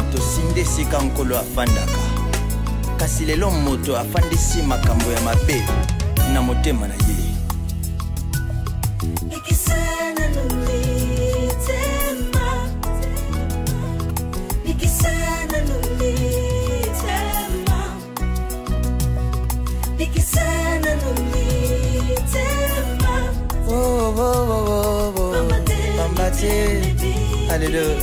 Moto sinde esika Nkolo afandaka, kasi lelo moto afandisi makambo ya mabe na motema na ye. Oh, oh, oh, oh, oh. Pamba te. Alléluia.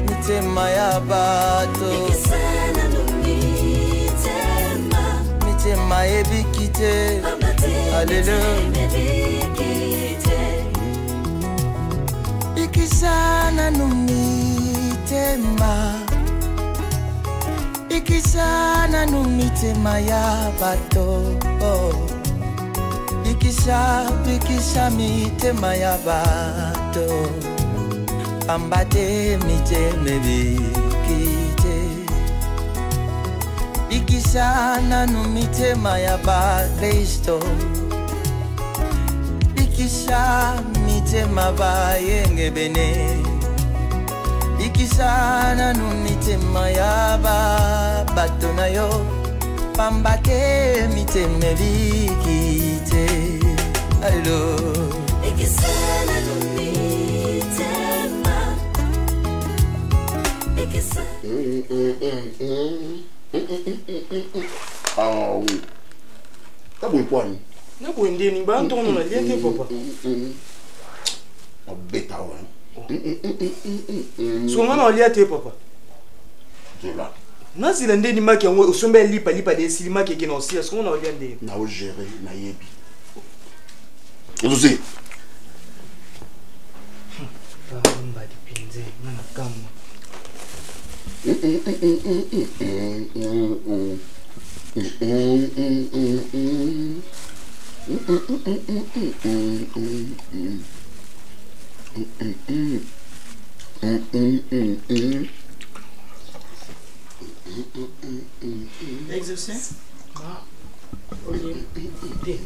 Mitema ya bato, mitema ebiki te. Alléluia. Bikisa nanu mitema, bikisa nanu mitema ya bato, oh. Bikisa, bikisa mitema ya bato, pamba te mitema ebiki te. Bikisa nanu mitema ya bakristo, bikisa mitema bayengebene, bikisa nanu mitema ya bato na yo, pamba te mitema ebiki te. Alo. Ah oui. T'as bon poids. Na boye ndeni ba ntongo na lie te papa. Obeta wa. So nga na olia te papa. Zela. Nazela ndeni maki yango osombi ya lipa lipa de esili maki eke na osila soko na olia ndeni. Na o gérer na yebi. Ozozi. Mbadi pinze nga na kamwa. Exaucé? Ah. Olie. Te.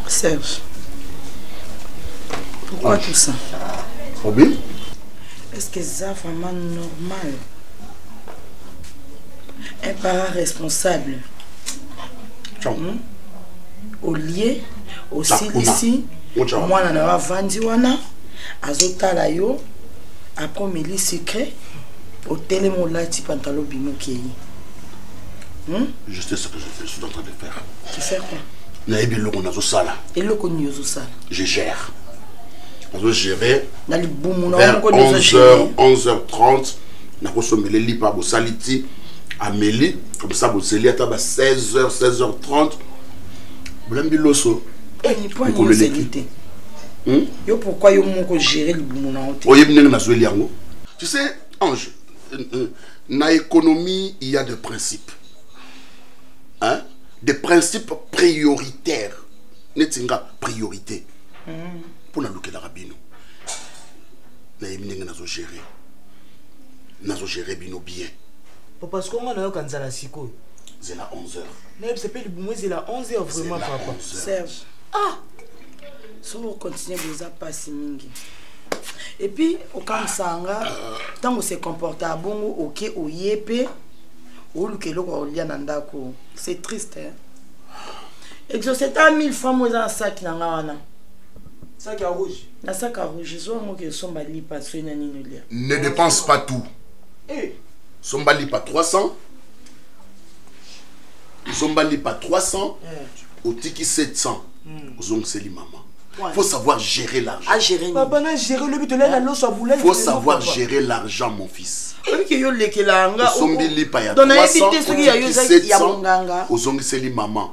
Serge, pourquoi tout ça? Obi? Est-ce que c'est vraiment normal? Un parent responsable. Olie, osilisi, mwana na yo avandi wana, azotala yo, après omeli sucré, otelemi olati pantalon obimi okei. Je sais ce que je suis en train de faire. Tu fais quoi? Nayebi eloko nazosala. Eloko nini ozosala? Je gère. Nazogere Na libumu na vers moko nde 11h, ozogere. 11h30 nakosomela lipa bosali ti ameli comme ça bozeli ata ba 16h, 16h30 bolambi loso. Poni Mokolo ozeli eleki. te. Yo pourquoi yo moko gérer libumu na yo te? Oyebi ndenge nazweli yango. Tu sais, Ange, na économie, il y a des principes. Hein? Des principes prioritaires. Neti nga priorité. Mpo nalukelaka bino. Nayebi ndenge nazogere. Nazogere bino bien. Papa siko nga nayoka nzala sikoyo. Zela 11h. Nayebisa mpe libumu ezela 11h vraiment Zela papa. 11h. Serge. Ah! Soki okontinue boye eza mpasi mingi. Et puis okamwisaka nga ntango se comporta bongo oke oye mpe oluka eloko ya kolia na ndako. C'est triste, hein? Exaucé ta 1000 francs mo eza na saki na nga wana. Sac ya rouge. Na saki ya rouge, ezwa yango ke osomba lipa soki na nini olia. Ne dépense pas tout. Eh. Somba lipa 300. Somba lipa 300. Otiki 700. Ozongiseli mama. Faut savoir gérer l'argent. A gérer nini? Papa na gérer lobi tolia na loso ya bulai. Faut savoir gérer l'argent, mon fils. Oyebi ke yo olekela nga. Osombi lipa ya Donc nayebi 300, te soki ya yo eza otiki ya 700, bonganga. ozongiseli mama.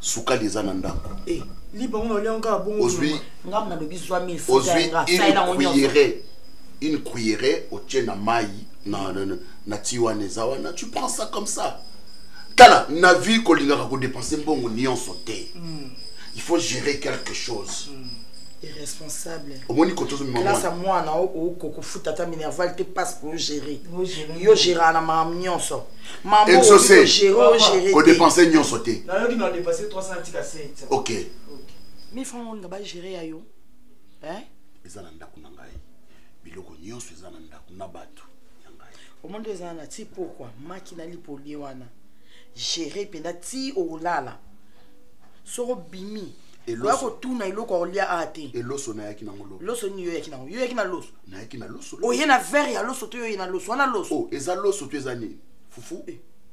Sukali eza na ndako. Eh. Lipa ngo nalia ngo kaka bongo. Ozwi Nga nalobi zwa 1000 francs ozwi ya nga, une salela yango nyonso. cuillerée, une cuillerée otie na mai na na, na, na ti wana eza wana, tu prends ça comme ça. Tala, na vie kolingaka kodepense mbongo nyonso te. Il faut gérer quelque chose. Irresponsable. Omoni koto ozomema Classe ya mwana okoki kofuta ata minerval te, passe po ogérer. Yo géraka na makambo nyonso. Exaucé. Ogérer. Kodépenser nyonso te. Nayoki na dépassé 300, tika 7. Ok. Mi franc olinga bagérer ya yo, hein? Eza na ndako na ngai, biloko nyonso eza na ndako na bato ya ngai. Omoni, eza na ti pokwa maki na lipolie wana, gérer mpenza ti olala. Soko obimi, oya kotuna eloko ya kolia a te. Eloso nayaki nango lobi. Loso nini yo oyaki nango? Yo oyaki na loso? Nayaki na loso. Oye na verre ya loso to yo oye na loso wana? Loso? Oh, eza loso to eza nini? Fufu?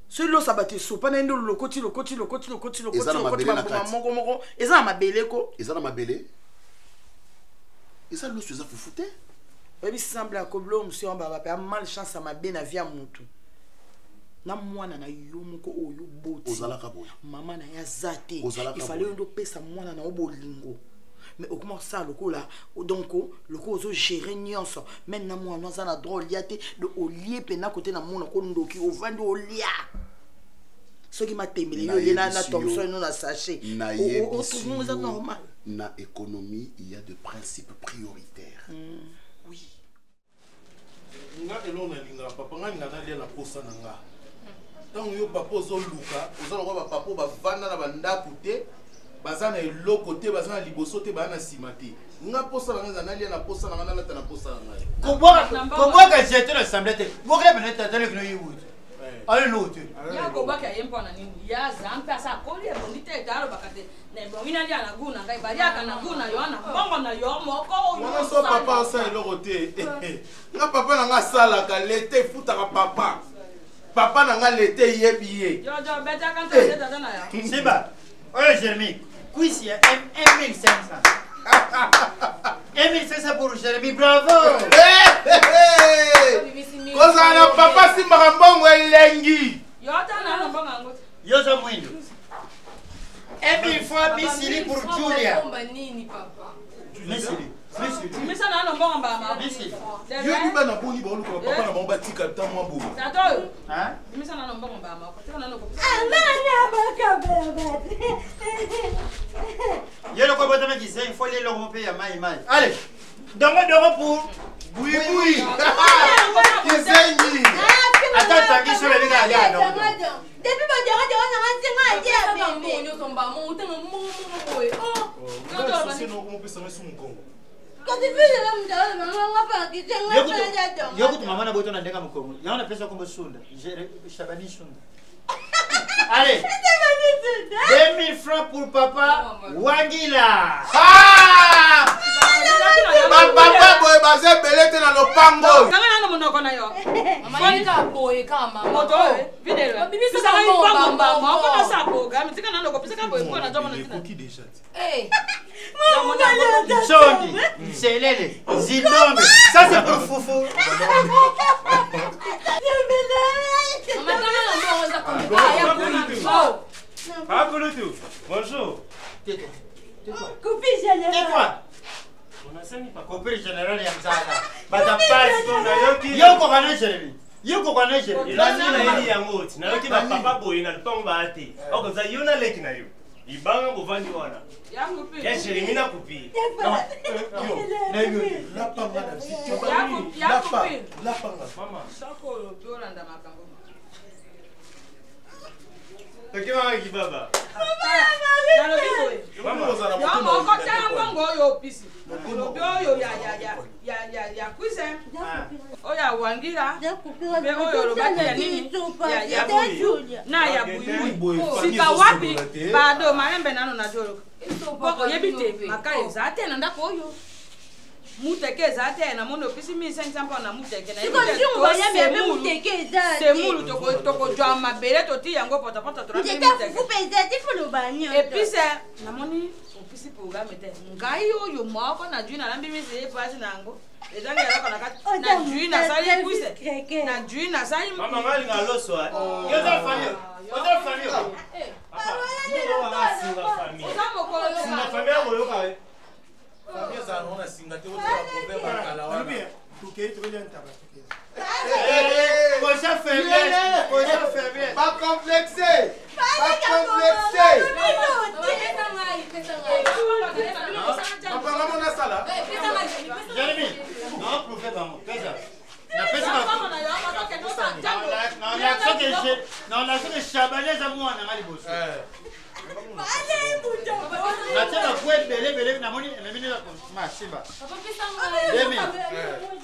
Soki loso ya bato esopa na ye nde lokoti, lokoti, lokoti, lokoti, lokoti. Eza na lokoti mabele na bambuma kati. Moko moko eza na mabele ko. Eza na mabele, eza loso, eza fufu te. Oyebi, semble ya kobilo mosu yango baba mpe malchance ya mabe na vie ya motu na mwana na yo moko oyo boti. Ozalaka boye. Mama na ye aza te. Ozalaka ifale boye. yo nde opesa mwana na yo bolingo, mais okoma kosala lokola, donc lokola ozogérer nyonso. Même na mwana aza na droit olia te. Donc olie mpena kote na mona ko ndoki, ovandi olia soki matembele, yo oye na Nayebisi thomson yo. no na sachet. Nayebisi Otrouve eza yo, normal. Na économie, il y a de principes prioritaires, oui. Nga eloko nalingaka, papa, nga linga nalia na posa na nga. Ntango yo papa ozoluka, oza lokola bapapa oyo bavanda na bandako te, baza na eloko te, baza na liboso te, baza na nsima te. Nga posa na nga eza nalia na posa na nga, nalata na posa na ngai. Kobwaka jeton na assemblée te. Bokela pene tata leki no yiwuti ale no te. Ya kobaka ye mpo na nini? Ya za mpe asa akoli, ebongi te ete alobaka te na ebongi nalia na gu na ngai. Baliaka na gu na yo na mbongo na yo moko oyo Wana so papa asala eloko te. Nga papa na nga asalaka, lete efutaka papa. Papa na nga, lete eyebi ye. Jojo betaka nte tata na yo. Simba oyo Jérémy, cuisse ya 1500, 1500 pour Jérémy, bravo. Kozala na papa asimbaka mbongo elengi. Yo ata na mbongo yango te. Yo za mwindo, 1000 fois misili pour Julia. Bomba nini, papa? Misili, misili. Misa na ano mbongo mbama. Misili. Yoyebi bana boni baoluka bapapa na bango batika ta mwa boye. Tata oyo. Hein? Misa na ano mbongo mbama, tika nano kopesa. Ye loko botama kizengi, fo lie eloko mpe ya mai mai. Allez, dongo dongo pour Buibui kizengi. Ata tangi so lebika alia dongo. Depuis badongo nanga ntinga adia bebe nyonso mbama otanga mbongo moko boye. Nokomopesanga su mokongo. Kasi vizela mutala mama nga pakitenga. Yo kutu mama na boto na ndenge mokongo yango napesa kombo Sunda. Shabani Sunda. Allez, 2000 francs pour papa Wangila. Bapapa boye baza ebele te na lopango oyo. Kanga nano monoko na yo. Mama yika boye kaka mama. Moto oyo videlo. Babimisa Bisaka mbongo mbongo mbama. mbama oko na sa programme, tika nano kopesaka boye mpo na nzomona tina. Ekoki déjà te. Nsongi, Nselele, Zindombe. Ça c'est pour Fufu. Mama tanga na mbongo eza komika ya kuna. Pakulutu, bonjour. Tais-toi. Coupe. Unasemi papa. Coupure générale ya mzala. Batapasi. Nayoki. Yo koka na Jérémy. Yo koka na Jérémy. Elasi nayebi yango ti nayoki bapapa boye na lupango baya te. Okoza yo na leki na yo libanga bovandi wana Ya kupi. ya Jérémi na kupi. Lapanga na Ya lapa kupi. lapanga. Mama. Soko olobi olanda makambo. Tokimaka kibaba. Nalobi boye. Mama. Ozala Yo motema moko olinga te tala kwa. mbongo oyo opisi, olobi oyo ya cuisse, oyo ya Wangila mpe oyo olobaki ya nini, ya na ya buibui. Boye, famille Sika wapi? ezosolola te. Bado malembe nano nazoloka mpo oyebi te maka eza te na ndako oyo, muteke eza te. Namoni opisi 1500 mpo na muteke. Semulu tokozwa mabele, toti yango potapota, tolambi muteke. Epise namoni opisi programme te. Ngai oyo moko na jui nalambi misi epasi na yango ezangi eloko na kati. Na jui nasali cuisse, na jui nasali. Mama, nga alinga loso. Yo za famille. Yo za famille. Singa famille. Oza mokolo. Singa famille akoyoka. Famille ezala nango na singa te, ozala proverbe ya kala wana. Tokei, tokolia ntaba, tokei. Kosa faiblesse. Kosa faiblesse. Bacomplexe, bacomplexe. Pesa ngai, pesa ngai. Papa nga mona. Non, la soki Shabani eza mwana nga liboso. Natie bakwe ebele ebele namoni ememi nde masimba. Demi.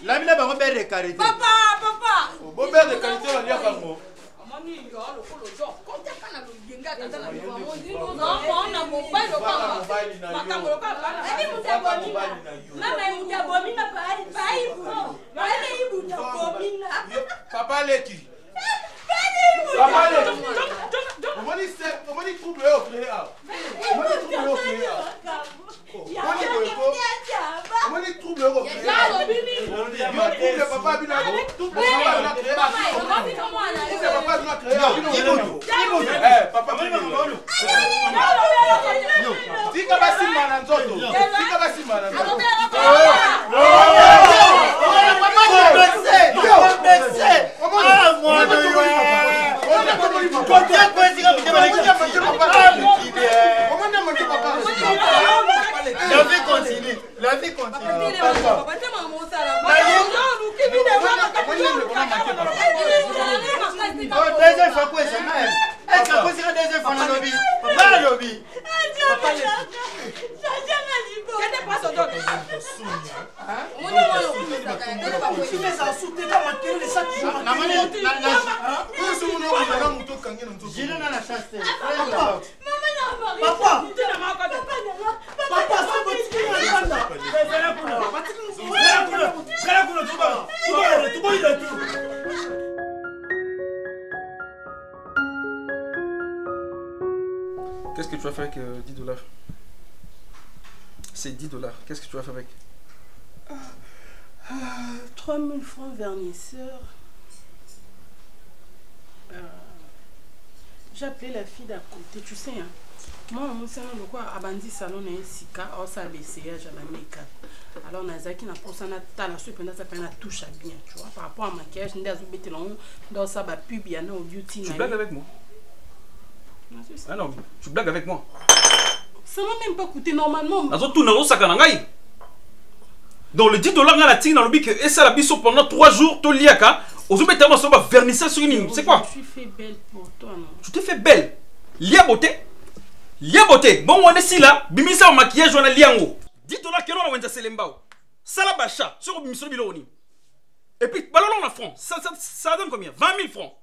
Labi na bango beurre de karité. Papa, papa. Bo beurre de karité baliaka yango. Papa leki. Papa leki. Omoni se omoni trouble oyo créé awa. Omoni trouble oyo créé awa. Omoni boye ko. Omoni trouble oyo créé awa. Yo trouble papa bino trouble papa bino créé awa. Trouble papa bino créé awa. Eh papa bino. Tika basimba na nzoto. Tika basimba na nzoto. La vie continue, la vie continue. Deuxième fois, quoi, c'est même. Est-ce que vous irez deuxième fois, nalobi? Nalobi. Qu'est-ce que tu vas faire avec 10 dollars? C'est 10 dollars. Qu'est-ce que tu vas faire avec? 3000 francs vernisseur. J'ai appelé la fille d'à côté, tu sais. Hein? Moi, mon salon, quoi, abandi salon, sika, or ça BCA, j'avais make-up. Alors, Nazaki n'a pas ça, n'a pas la suite, n'a pas la touche à bien, tu vois. Par rapport à maquillage, n'a pas dans ça, bah pub, y en a au beauty. Tu blagues avec moi? Ah non, tu blagues avec moi. Ça m'a même pas coûté normalement. Nazo tout nazo sakanangai. Donc le 10 dollars la tigre dans le bic et ça la biso pendant 3 jours to liaka. Ozo mettre ça va vernissage sur une, c'est quoi? Je suis fait belle pour toi non. Tu te fais belle. Lia beauté. Lia beauté. Bon on est si là, bimisa au maquillage on a liango. 10 dollars kelo na wenza selembao. Sala bacha, sur bimiso biloni. Et puis ballon na franc, ça ça ça donne combien? 20 000 francs.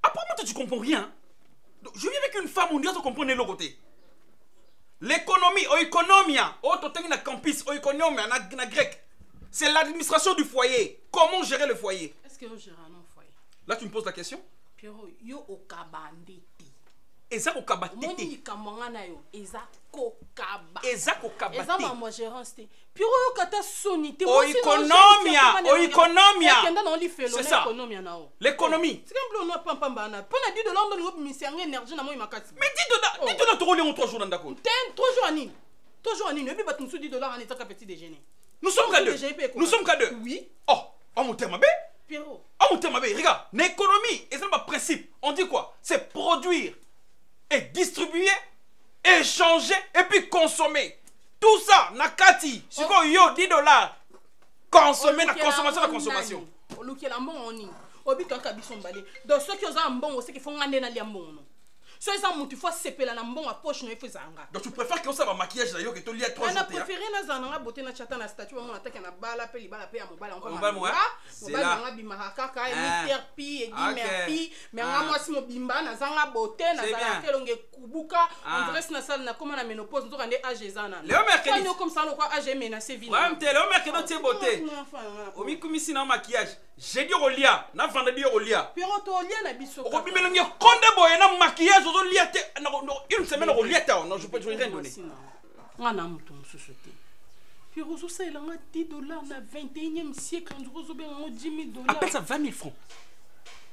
Après moi tu comprends rien. Donc, je vis avec une femme, on doit se comprendre de l'autre côté. L'économie, oikonomia, na campus, oikonomia, na grec. C'est l'administration du foyer. Comment gérer le foyer? Est-ce que je gère un foyer? Là, tu me poses la question. Pierrot, yo okabandete. Eza kokaba te. Moni kamanga na yo, eza kokaba. Eza kokaba te. Eza maman gérance te. Pierrot yo kata soni te. Oikonomia, oikonomia. Kenda na oli felo C'est ça. L'économie na o. L'économie. C'est comme on pam pam bana. Pona 10 dollars ndoni obimisi yango énergie na moi makati. Mais 10 dollars, 10 dollars to roler 3 jours ndako. Ten 3 jours anini. 3 jours anini, obi bato musu 10 dollars en état petit déjeuner. Nous sommes qu'à deux. Nous sommes qu'à deux. Oui. Oh, oh mon terme bé. Pierrot. Oh mon terme bé, regarde, l'économie, et c'est un principe. On dit quoi? C'est produire et distribuer, échanger et puis consommer. Tout ça, nakati, siko yo 10 dollars. Consommer, la consommation, la consommation. Olukela mbongo ni. Obi kaka biso mbale. Donc ceux qui ont un mbongo, c'est qu'ils font ngande na lia mbongo non. Ceux qui ont mutu faut sepela na mbongo a poche no ifo zanga. Donc tu préfères que ça va maquillage na yo que to lia 3 jours. Na préféré na zanga beauté na chata na statue mo na taka na bala pe libala pe ya mobala encore. Mobala moi. C'est là. Mobala nga bimaka kaka et Mr P et dit merci mais nga mwasi mobimba na zanga beauté na zanga kelonge kubuka on dirait na salle na comme na ménopause nzoka nde âge ezana. Léo mercredi. Comme ça quoi âge menacé vie. Ouais, m'te Léo mercredi tie beauté. Omikumisi na maquillage. Jeudi rolia, na vendredi rolia. Pierrot to lia na biso. Okobimelonge konde boye na maquillage ozo lia te une semaine rolia te non je peux rien donner. Nga na mutu mususu te. Pierrot zo sala nga 10 dollars na 21e siècle ndro zo benga 10 000 dollars. Appelle ça 20 000 francs.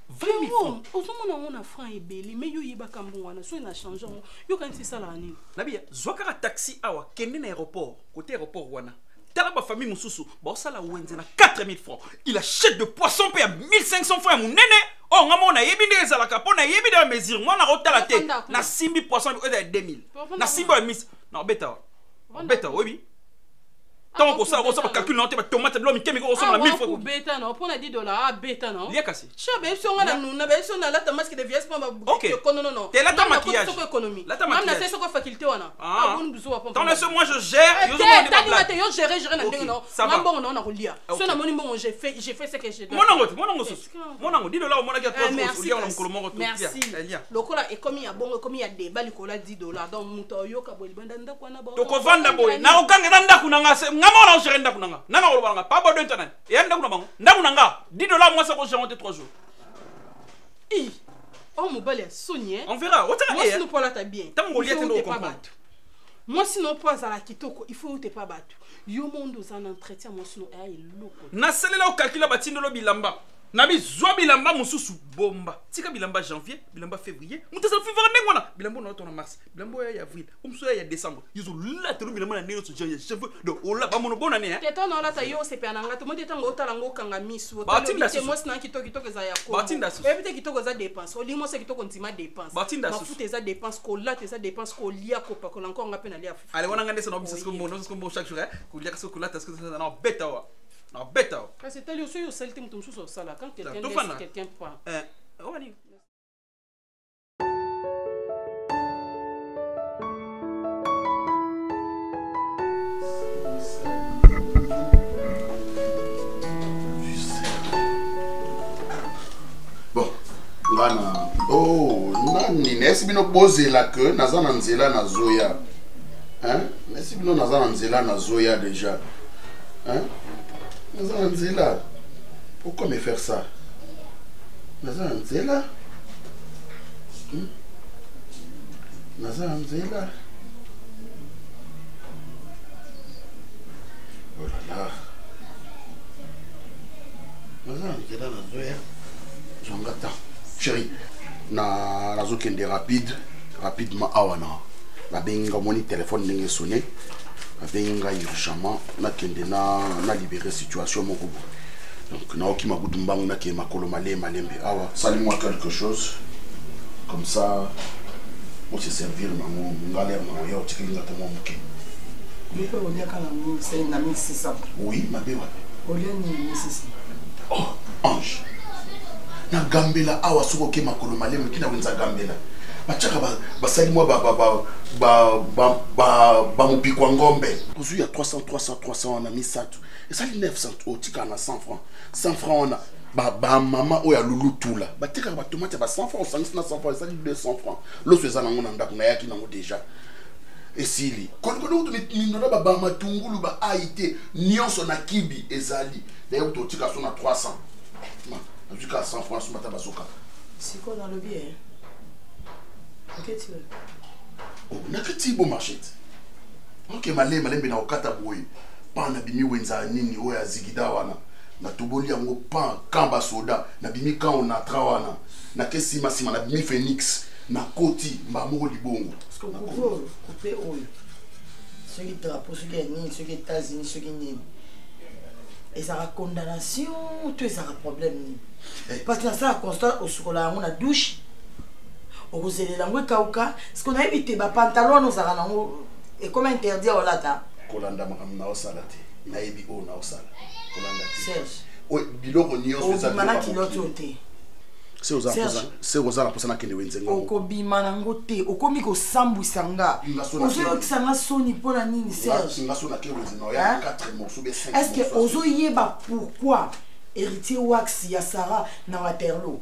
20 000 francs. Ozo mona ngona franc ebele mais yo yebaka mbongo wana so na changer yo kanisi sala nini. Nabia zwa kaka taxi awa kende na aéroport, côté aéroport wana. T'as la famille mosusu, bon ça la wenze na 4000 francs. Il achète de poissons pe à 1500 francs mon néné. Oh ngamo na yebi nde ezalaka po na yebi de mesure. Moi na rota la tête. Na simbi poisson oyo 2000. Na simbi ya mis. Na beta. Beta obi. Ntango kosala kosala bacalcul na yo te, batomate bilo mike mike okosomba na 1000 francs. Kubeta na mpona 10 dollars abeta na. Lia kasi. Cha beso nga na nuna beso na lata masque de vieillesse mpa. Ok. Non non non. Te lata maquillage. Soko économie. Lata Même na maquillage. soko faculté wana. Ah. Ah bon besoin Tant laisse moi je gère, yo Te zo tani nga te yo gérer gérer na Ok, ndenge no. ça Nga va. mbongo na na kolia. Ok. So na moni mbongo j'ai fait ce que je dois. Monango te, monango susu. Monango 10 dollars omonaki ya Eh, 3 jours, merci, olia wana kasi. mokolo moko to. Merci. Lia, lia. Lokola ekomi ya bongo ekomi ya débat likolo ya 10 dollars donc moto oyoka boye libanda ndako wana Tokovanda boye nakokanga eza ndako na nga nga moko naogere ndako na nga nanga koloba na nga pa bodo ntanani eya ndako na bango ndako na nga 10 dollars mwasi akogere te 3 jours. I oyo mobali ya soni eh. On verra otaka. Mwasi no mpo alata bien, Ntango kolia il te faut nde ute pa okomprendre. bato. Mwasi no mpo azala kitoko, il faut ute pa bato. Yo mondo oza na entretien mwasi no eya eloko. Nasalela okalkula batindelo bilamba na bizwa bilamba mosusu bomba tika bilamba janvier, bilamba février, moto azala fivre ndenge wana, bilamba oyo naotona mars, bilamba oyo ya avril, o mosusu oyo ya décembre, yozolatelo bilamba na ndenge nyonso janvier janvier donc ola bamono bonane hein. Te ntango olata yo osepela na nga te moi te ntango otala ngo okanga misu. Batinda otali te susu. Mwasi na kitoko kitoko eza ya Batinda susu. oyebi te kitoko eza dépense. Olingi mwasi ya kitoko ndima dépense. Batinda susu. Mafuta eza dépense, kolata eza dépense, kolia, kopakola encore nga mpe nalia fufu. Ale wana nga nde sana obisa siko mbono siko mbo chaque jour hein, kolia siko kolata siko na beta wa na beta wa. Kasi etali yo soki osali te moto mosusu osala quand quelqu'un Tofanda. laisse quelqu'un prend. Eh, wani. Bon, nga na oh nani nayesi bino bozela ke naza na nzela nazoya, hein? Nayesi bino naza na nzela nazoya déjà, hein? Naza na nzela. Pourquoi me faire ça? Naza na nzela? Naza na nzela. Oh là là, naza na nzela nazoya. Zwanga temps, chéri, na nazokende rapide rapidement awa na babengi nga, omoni telefone ndenge esone, babengi nga urgemment nakende na libérer situation moko boye. Donc naokima kutu mbangu, nakende makolo malembe malembe awa. Sali-moi quelque chose comme ça ose servir nango nga lere nango ya otikeli nga te mwa moke. Mpe oliaka na 1600? Oui, mabe wapi? Olia nini 1600? Oh, Ange, na Gambela awa soki oke makolo malembe ntina wenza Gambela batiaka basali mwa bamopiko ya ngombe, ozwi ya 300 300 300 wana misato esali 900, otikaka na 100 francs. 100 francs wana bamama oyo ya lulutula batekaka batomate ya ba 100 francs, osangisi na 100 francs esali 200 francs. Loso eza nango na ndako, nayaki nango déjà esili kolikoli kutu mindondo bamatungulu baai te nyonso na kibi ezali. Daye kutu otika so na 300. Ma nazwi kaka 100 francs somba ata bazoka. Sikoyo nalobi e oketi. Oh, nakati bo marché te, oke malembe malembe na kokata boye pan nabimi wenza nini oyo ya zigida wana, natoboli yango pan kan basoda, nabimi kan onatra wana, nake nsima nsima nabimi Phoenix, nakoti mbaa moko libongo. Coupe oyo, coupe oyo, soki drapeau, soki ya nini, soki États-Unis, soki nini, ezalaka condamnation to ezalaka problème nini? Parce que nasala constat, osukola yango na douche, okozelela yango ekauka. Ceque nayebi te bapantalon wana ozalaka nango ekoma interdit ya olata. Kolanda makambo naosala te, nayebi oyo naosala, kolanda te. Serge. Oyo biloko nyonso eza Obima na biloko ya kilote oyo mokili. te. Se Serge. Se oza na mposa nakende wenze ngongo. Okobima nango te, okomi kosambwisa nga. Nga so na Ozoyokisa nga soni mpo na nini, Serge? Nga so nake wenze na oya Hein? 4 morceaux be 5 Est ce que ozoyeba pourquoi Héritier Wax ya Sara na Waterloo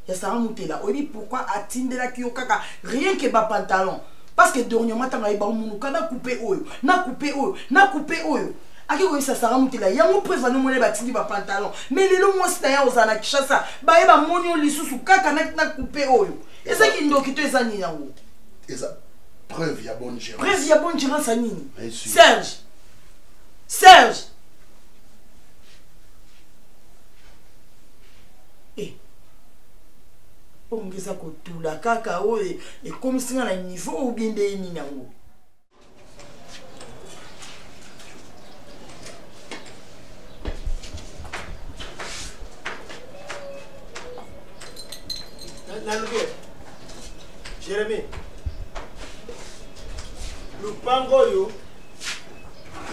ya Sara Mutela, oyebi pourquoi atindelaki yo kaka rien que bapantalon? Parce que dernièrement ntango ayeba omunuka na coupe oyo, na coupe oyo, na coupe oyo, ake koyebisa Sara Mutela yango preuve anomoni batindi bapantalon. Mais lelo mwasi na ye ozala na Kinshasa, baye bamoni yo lisusu kaka na coupe oyo. Ezaki ndoki to eza nini yango? Eza preuve ya bonne gérance. Preuve ya bonne gérance ya nini? Bien sûr. Serge, Serge. Eh, oyo ngo eza kotula kaka oyo ekomisi nga na niveau oyo bien nde ye nini yango? Nalobi Jérémi, lupango oyo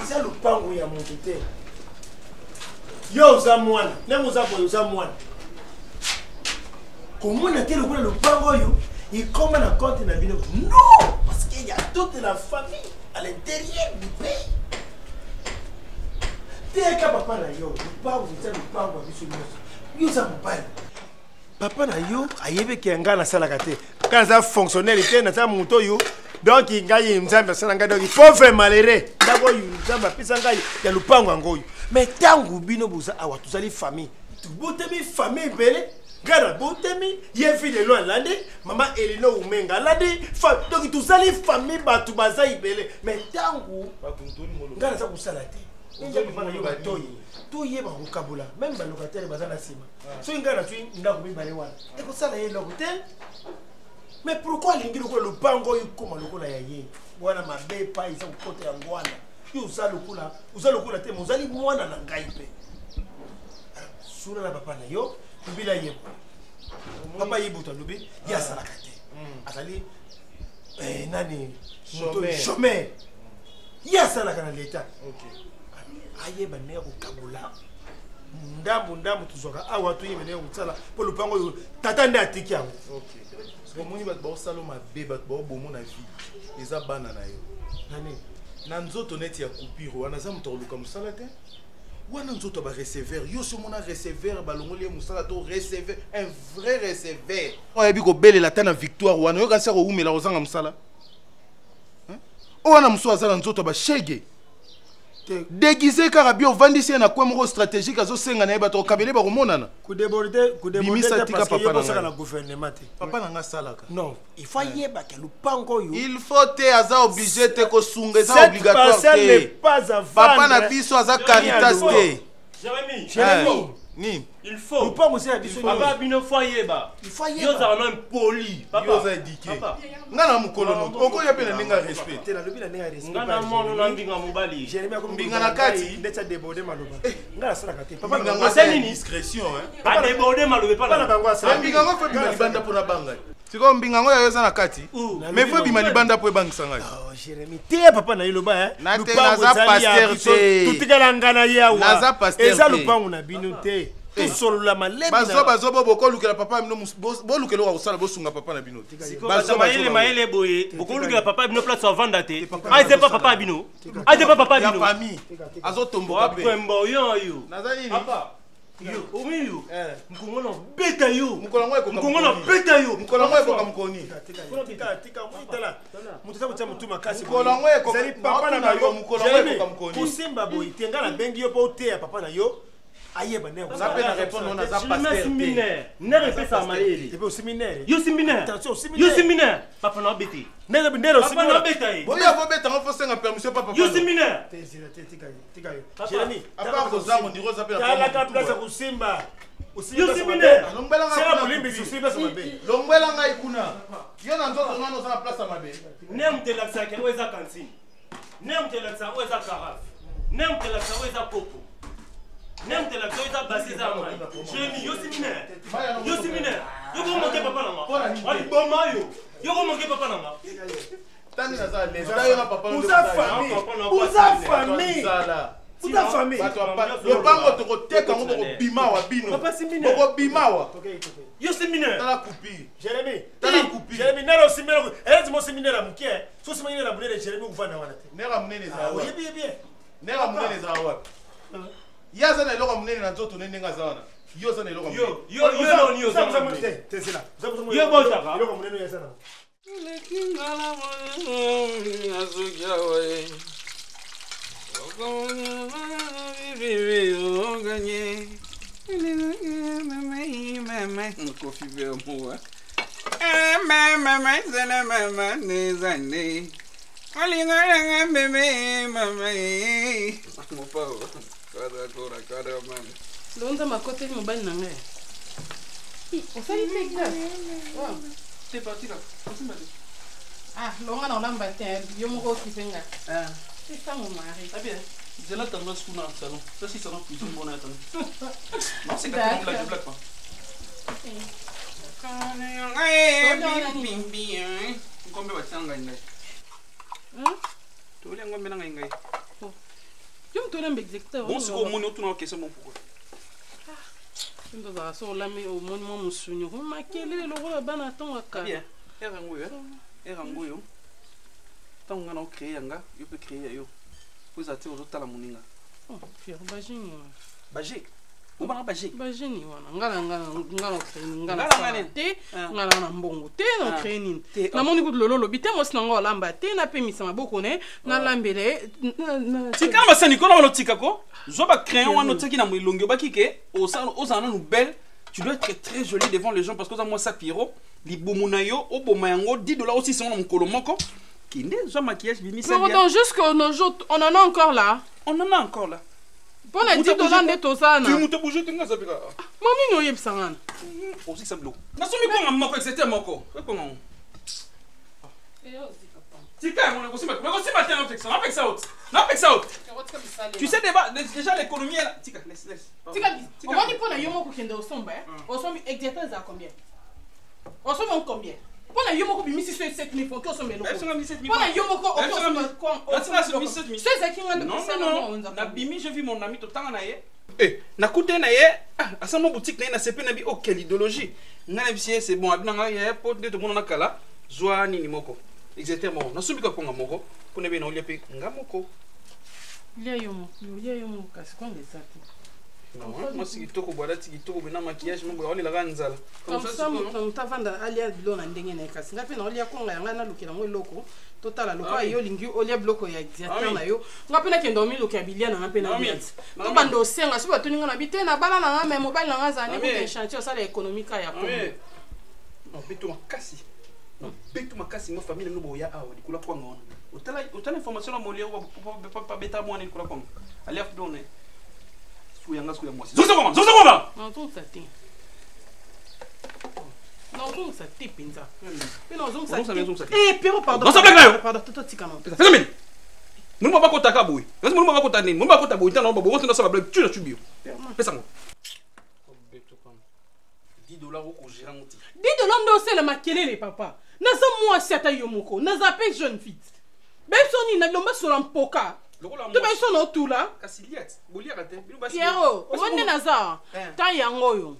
Eza lopango ya moto te. Yo oza mwana, ndenge oza boye oza mwana. Komona te lokola lopango oyo ekoma na compte na bino. Non, parce qu'il y a toute la famille à l'intérieur du pays. Teka papa na yo, lopango eza lopango ya biso nyonso. Yo oza mobali. Papa na yo ayebi ke ngai nasalaka te. Ngai naza fonctionnaire te, naza moto oyo. Donc ngai Nzambe asala ngai donc pauvre malheureux. Ndako oyo Nzambe apesa ngai ya lopango yango oyo. Mais ntango bino boza awa tozali famille. Tobotami famille ebele. Ngai nabotami, ye fille lelo alandi, mama Elino Umenga alandi, donc tozali famille bato baza ebele. Mais ntango ngai naza kosala te. Papa na yo batoyi. Toyeba kokabola, meme ba locataire baza na nsima. Soki ngai nazwi ndako mibale wana ekosala ye eloko te. Mais pourquoi alingi lokola lopango oyo ekoma lokola ya ye wana? Mabe epai eza kokota yango wana. Yo oza lokola, oza lokola te, mais ozali mwana na ngai mpe. Sula na papa na yo, lobela ye. Papa ye butu alobi ye asalaka te, azali nani, chômeur. Ye asalaka na leta, ayeba ndenge kokabola ndambu ndambu tozwaka awa, toyeba ndenge kosala mpo lopango oyo tata nde atiki yango. Omoni bato baosala mabe, bato baobomo na vie eza bana na yo nani na nzoto neti ya coupure wana aza moto akoluka mosala te. Wana nzoto ya bareceveur, yo so omona receveur balongoli ye mosala to receveur, un vrai receveur oyo ayebi kobelela ata na victoire wana, oyoka nsi akowumela kozanga mosala. Oyo wana mosusu aza na nzoto ya bashege déguisé kaka bi ovandisi ye na coin moko stratégique, azosenga na ye bato kokabele bakomonana. Bimisa, tika papa na ngai gouvernement te. Papa na ngai asalaka. Non, il faut ayebaka lopango oyo. Il faut te, aza obligé te kosunga, eza obligatoire te. Papa na biso aza Caritas te. Jérémy, Jérémy. Nini? Il faut. Lopango eza ya biso. Papa bino faut ayeba. Il faut ayeba. Yo ozala na poli. Papa. Yo oza éduqué. Nga na mokolo no okoya mpe na ndenge ya respect. Te, nalobi na ndenge ya respect. Nga na mwana na mbinga mobali. Jérémy akomi mbinga na kati. Ndeti adéborde maloba. Nga nasalaka te. Papa na Asali nini? Discrétion hein. Adéborde maloba epa na bango asala. Mbinga ngo faut bima libanda mpo na banga. Sikoyo mbinga ngo yayo eza na kati, mais faut bima libanda mpo ebangisa ngai. Oh Jérémy, te papa na ye loba hein. Na te, naza pasteur te. Totikala nga na ye awa. Naza pasteur. Eza lopango na bino te. Tosolola malemi. Bazo bazo bo bokolukela papa bino, bolukela oyo kosala, bosunga papa na bino te. Bazo mayele mayele boye, bokolukela papa bino place avanda te. Aze pa papa bino. Aze pa papa bino. Ya famille. Azotomboka pe. Kwembo yo yo. Naza nini? Papa. Yo, omi yo. Mkongo na beta yo. Mokolo yango ekoka. Mkongo na beta yo. Mokolo yango ekoka mokoni. Tika tika, tala. Moto aza kotia motu makasi. Mokolo yango ekoka. Ezali papa na yo. Mokolo yango ekoka mokoni. Kosimba boye te, nga nabengi yo mpo oteya papa na yo. Ayeba nde Naza mpe na répondre wana, aza pasteur te. Nere epesaka mayele. Epe osimi nere. Yo simbi nere. Attention, osimi nere. Yo simbi nere. Papa na obete. Nere nere osimi. Papa na obeta ye. Oyo akobeta ngo fo senga permission papa. Yo simbi nere. Te zela te, tika yo, tika yo. Jérémy, à part kozanga ondiri oza mpe na talaka place ya kosimba. Yo simbi nere. Sela bolimbisi, osimbi place mabe. Longwela ngai kuna. Yo na nzoto nano oza na place ya mabe. Ne moto elakisaka oyo eza cantine. Ne moto elakisaka oyo eza carafe. Ne moto elakisaka oyo eza kopo. Ne moto elakisaka oyo eza basi eza mai. Jérémy, yo simbi nere. Yo simbi nere. Yo komoke papa na nga. Waliboma yo. Yo komoke papa na nga. Tani naza leza yo na papa. Oza famille. Oza famille. Oza famille. Lopango tokoteka yango, bokobima awa bino. Bokobima awa. Yo simbi nere. Tala coupure. Jérémy. Tala coupure. Jérémy, nero osimbi nere. Elezi mo simbi nere ya moke. So osimbi nere ya monene, Jérémy ovanda wana te. Nere ya monene ezala wapi? Oyebi ye bien. Nere ya monene ezala wapi? Ye aza na eloko ya monene na nzoto ne ndenge aza wana. Yo oza na eloko ya monene. Yo yo noni yo. Te zela. Yo botaka. Eloko ya monene oyo aza nango. Lonza makoteli mobali na ngai. Osali te glace. Te parti ka. Osimba te. Ah, longa na olamba te, yo moko okipe nga. C'est ça mon mari. Ah bien. Zela tendance kuna salon. Ça c'est salon cuisine bon attends. Non, c'est blague, je blague pas. Ngombe batia ngai ngai. Tolia ngombe na ngai ngai. Yo tolemba exécuteur. Bon sikoyo omoni otuna question mo pourquoi? Tozala so olami omoni mwa mosuni okomi makelele lokola bana ntongo ya kala. Bien, ere yango oyo, ere yango oyo. Ntango nga na ocrée yanga, yo mpe créé ya yo. Po ezala te ozotala moninga. Oh, Pierre, bageni wana. Baje? Obanga baje? Bageni wana. Nga na nga na nga na créé nini? Nga na Nga na sala nga nini? te, Ah. nga na na mbongo te, na Ah. créé nini? Te, oh. Namoni kutu lolo olobi te mwasi na nga olamba te, napemisa maboko ne, nalambela ye. Tika na basani kona wana otika ko zwa bacrayon wana otiaki na elongi obaki ke ozala nanu belle, tu dois être très jolie devant les gens parce que oza mwasi ya Pierrot. Libumu na yo oboma yango 10 dollars osisi yango na mokolo moko, kende zwa maquillage, bimisa. Pero donc jusqu'à nos jours, on en a encore là. On en a encore là. Mpo na 10 dollars nde toza na. Moto bouge te, nga azapeka. Mami nini oyebisa nga na? Ozikisa biloko nasombi kwanga moko, etc. Moko ekwanga ngo tika yango nakosimba, nakosimba te, napekisa, napekisa ot, napekisa ot. Tu sais déjà l'économie est là. Tika, laisse, laisse. Tika, omoni mpo na yo moko okende osomba, eh? Osombi exerteur ezala combien? Osombi yango combien? Mpo na yo moko obimisi so 7000 francs, oki osomba eloko. Mpo na yo moko oki osomba so ezalaki nga nde. Non, non, non, nabimi, je vis mon ami, totanga na ye. Eh, nakute na ye, ah, asala mwa boutique na ye, nasepe na bi. Oh, quelle idéologie! Ngai na bisi ye, c'est bon, abi na ngai ye po nde tomona na kala. Zwa nini moko, exerteur moko, nasombi kaka konga moko mpo na be na olia mpe nga moko. Lia yo moko, lia yo moko, kasi kwanga eza te. Mwasi kitoko boye, alati kitoko boye na maquillage mo boye, aolelaka nzala. Comme ça moto avanda alia biloko na ndenge na ye, kasi ngai mpe na olia kwanga ya ngai, nalukela yango eloko totala lokola yo olingi olia biloko ya exerteur na yo, nga mpe nakende omiluka ya bilia na nga mpe nalia ti tobanda osenga. Soki batuni nga na bi te, na bala na nga, me mobali na nga azala nde kuta chantier, osala économie ka ya Kongo. Beto makasi, beto makasi. Mo famille na bino boya awa likolo ya kwanga wana, otala, otala information na Molière, babeta mwana likolo ya kwanga, alia biloko na ye. Sikoyo yanga, sikoyo ya mwasi, zongisa kwanga, zongisa kwanga. Nazongisa te, nazongisa te mpenza mpe nazongisa te. Eh, Pero, pardon. Nazongisa blague na yo. Pardon, toto tika na. Pesa mini molimo bakotaka boye, kasi molimo bakota nini? Molimo bakota boye, ntana baboye otinda osala blague tu na tubi yo. Pesa ngo 10 dollars, okogérer yango te. 10 dollars nde osala makelele? Papa, naza mwasi ata yo moko, naza mpe jeune fille. Bebiso nini na bilomba sola mpoka to bebiso na otula? Kasi liat boliaka te bino basi. Piero, omoni nde naza ta yango oyo,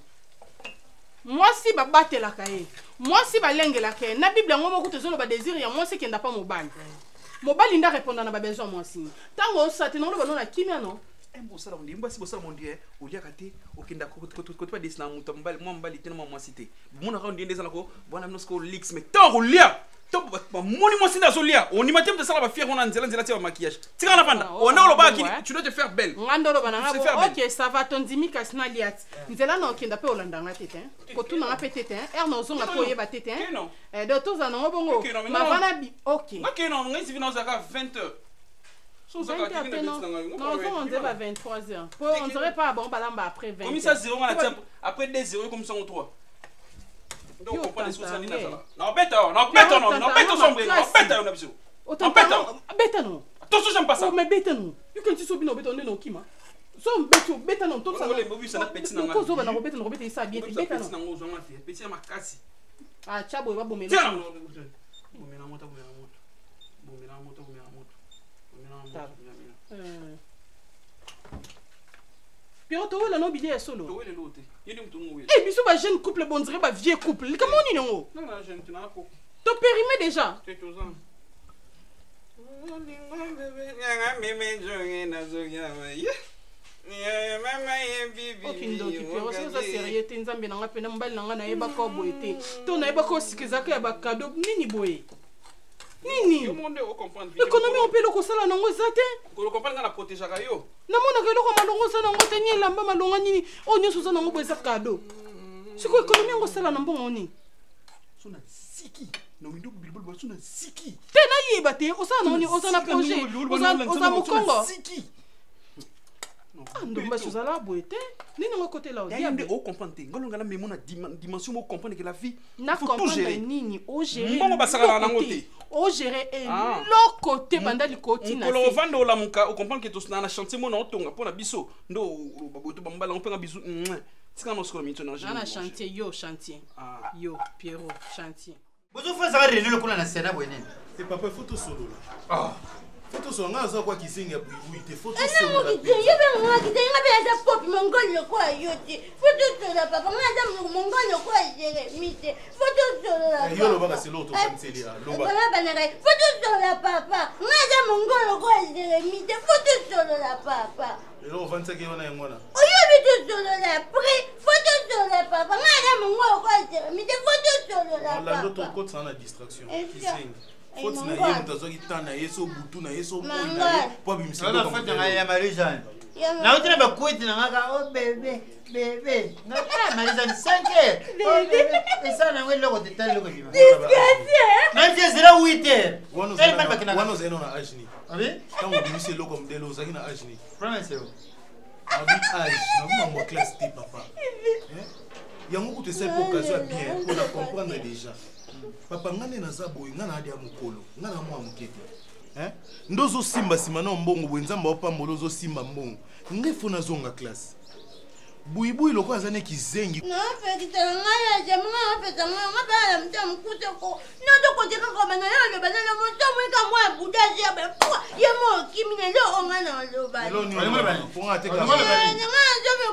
mwasi babatelaka ye, mwasi balengelaka ye. Na Bible yango moko tozoloba désir ya mwasi ekenda pa mobali, mobali nde arépondre na babesoin ya mwasi. Ntango osa te, naoloba no na kimia no. Bosala mondi basi, bosala mondi oliaka te, okenda kote badesi na moto ya mobali, mwa mobali te na mwa mwasi te. Bomonaka ndenge nde ezalako bwana bino sikoyo lix, mais ntango kolia to bamoni mwasi nde azolia, ondima te. Moto asala bafiere wana nzela nzela, tia bamaquillage, tika na vanda. Onda olobaka kini, tu dois te faire belle. Nga nde oloba na nga. Se faire belle. Ok, ça va, tondimi, kasi nalia ti nzela na okenda mpe olanda nga te te, kotuna nga mpe te te, ere na ozonga mpe oyeba te te. Donc tozala nango bongo. Ok, non, mais mavana bi ok. Ok, non, ngai sivi na ozalaka 20 heures. So ozalaka 20 heures te, non, non, ozonga nzela ba 23 heures po on dirait pas bon balamba après 20. Komisa 0 nga na tia après 2 0, komisa ngo 3. Donc comprendre soki nini nazala na obeta yo, na obeta yo, na obeta sombre, na obeta yo na biso, na obeta yo. Beta no. Attention, j'aime pas ça. Oh, mais beta no, yo kanti so bino obeta nde na okima so mbeti obeta no. Olembe obisa na petit na nga. Tozoba na kobeta, na kobeta esa bien te, beta petit no. nango ozwanga te, petit ya makasi. Ah, tia boye, babomela. Tia na bomela moto, bomela moto, bomela moto, bomela moto, bomela moto, bomela. Pero, towela no bilia ya solo. Towelelo te, ye nde moto ngo. Eh, biso ba jeune couple, bon dirait ba vieux couple, likambo nini yango? Nanga na jeune te, na koko. Topérime déjà. Te, toza. Okindoki Pero, soki oza sérieux te, Nzambe na nga mpena mobali na nga nayebaka boye te, to nayebaka osika ezalaka ya bakado nini boye nini. Yo moko nde ocomprendre. Économie mpe eloko osala nango eza te. Kolo comprendre, nga na protégeaka yo. Namonaka eloko malongo oza nango te, ni elamba malonga nini, oyo nyonso oza nango boye eza kado. Sikoyo économie yango osala na mbongo nini? So na siki na windo bilobaloba, so na siki. Te, nayeba te, osala nango nini? Oza na projet, oza mokongo. Siki. Ah, ndombasi, ozala boye te, nini yango ekotela? Yayo nde ocomprendre te, nga longa na memo na dimension mo comprendre que la vie Na faut tout comprendre gérer. nini ogérer? Mbongo basakalaka nango te. Ogérer eloko te, banda likoti na mokolo se. ovanda olamuka, ocomprendre ke tosina na chantier mo na otonga mpo na biso nde oloba boye to bambala ngo mpenga bisu. Tika na osikola minito na. Na na chantier, yo chantier, yo Pierrot chantier. Bozofasaka réunion lokola na Sénat boye nini? Te papa, il faut tosolola, faut. tosola ngai aza kwa kizengi ya buibui te fo tosola yo mpe mama kizengi nga mpe naza popi mongoli lokola yo te fo tosola papa nga naza mongoli lokola jeremi te fo tosolola yo olobaka selo tokaniseli loba banaka fo tosolola papa nga naza mongoli lokola jeremi te fo tosolola papa eloko ofandisaki ye wana yango wana oyebi tosolola prix fo tosolola papa nga naza mongoli lokola jeremi te fo tosolola papa tokotisa na distraction kizengi faute na ye moto azwaki temps na ye so butu na ye so moi na ye mpo abimisa faute na ngai ya marie jeanne nauti na bakwiti na ngaka o oh, bebe bebe marie jeanne 5 heures oh, esala nango eloko te tala eloko ebima même si ezela 8 heures wana ozali nao na age nini ntango obimisi eloko ya modele ozalaki na age nini abi age nabi mambo ya classe te papa yango kutu esali mpo occasion ya bien mpo na comprendre déjà papa nga nde naza boye nga na ya mokolo nga na mwa moke te nde ozosimba nsima na mbongo boye nzambe aopambola ozosimba mbongo ngai fo nazonga classe buibui lokola aza ne kizengi napekisaka ngai ya jama ngai napesa ngai nga mpe na motema mokuse ko natokote kaka bana yo oloba nano moto moika mwa budaje ya bafua ye mo okimi na eloko ngai na oloba nanga nazomi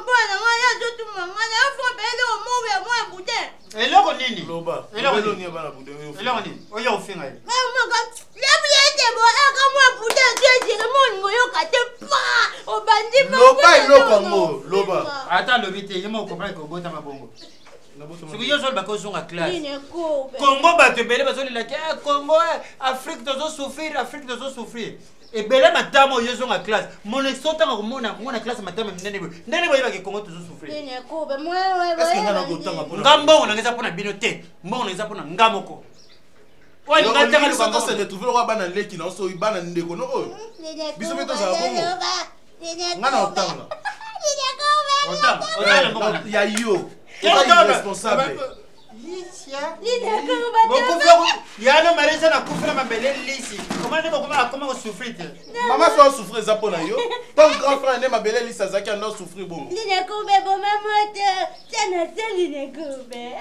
mpo na ngai azotuma ngai na yo fo mpe eloko moko ya mwa bude eloko nini loba eloko nini ya bana bude eloko nini oyo ofinga ye maka lebu ete bo aka mwa bude ezezele moningo yoka te pa obandi loba eloko yango loba ata alobi te ye moko comprendre kobotama bongo soki yo ozoloba kozonga classe congo bato ebele bazolelaki eh, congo eh, afrique tozosouffrir afrique tozosouffrir ebele matama oyo ezonga classe moneso ntango komona mona classe matama minene boye ndenge boyebaki kongo tozosouffrir nga mbongo nanga eza mpo na bino te mbongo nanga eza mpo na nga moko oyo retrouve lokola bana leki na oso bana ndeko no oyo biso mpe tozala bongo nga na otanga ya yo oza irresponsable yano marisa nakufi na mabele lisi koma nde bakoma akoma kosouffrir te mama so asouffrir eza mpo na yo ntango grand frère nde mabele lisi azalaki ando asouffrir bongo linekube boma moto tana se linekube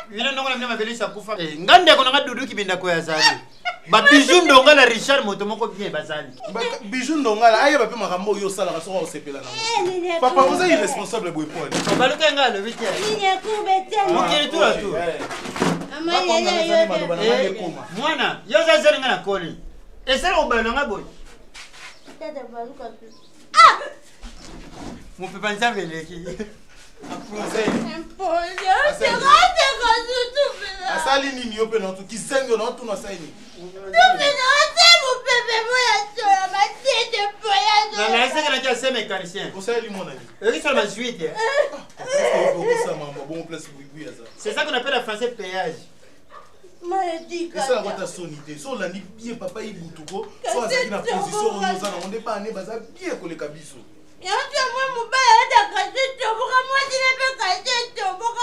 bino ndongo na bino mabele lisi akufa eh, nga ndeko na nga dudu kibindako ya zali babiju ndongala richard moto moko bien bazali biju ndongala ayeba mpe makambo oyo osalaka soki osepela nango eh, papa oza irresponsable boye poani obaluka nga alobi te mokili tour a tour eh, mwana yo oza zali nga na koli esala kobala na nga boye mopepa nzambe eleki asali nini yo mpe naotu kizengi naotuna asali nini nalayisakelaki ase mécanicien osaleli mwana nini ekisala mazwi te okosama bongo place buibui aza c'est ça qu'on appelle en français péage esalaka ata soni te so olandi bien papa ibutuko so azalaki na position oyo oza nango nde bana baza bien koleka biso yango mwa mobali alata kasi etoboka mwasi na mpe kasi etoboka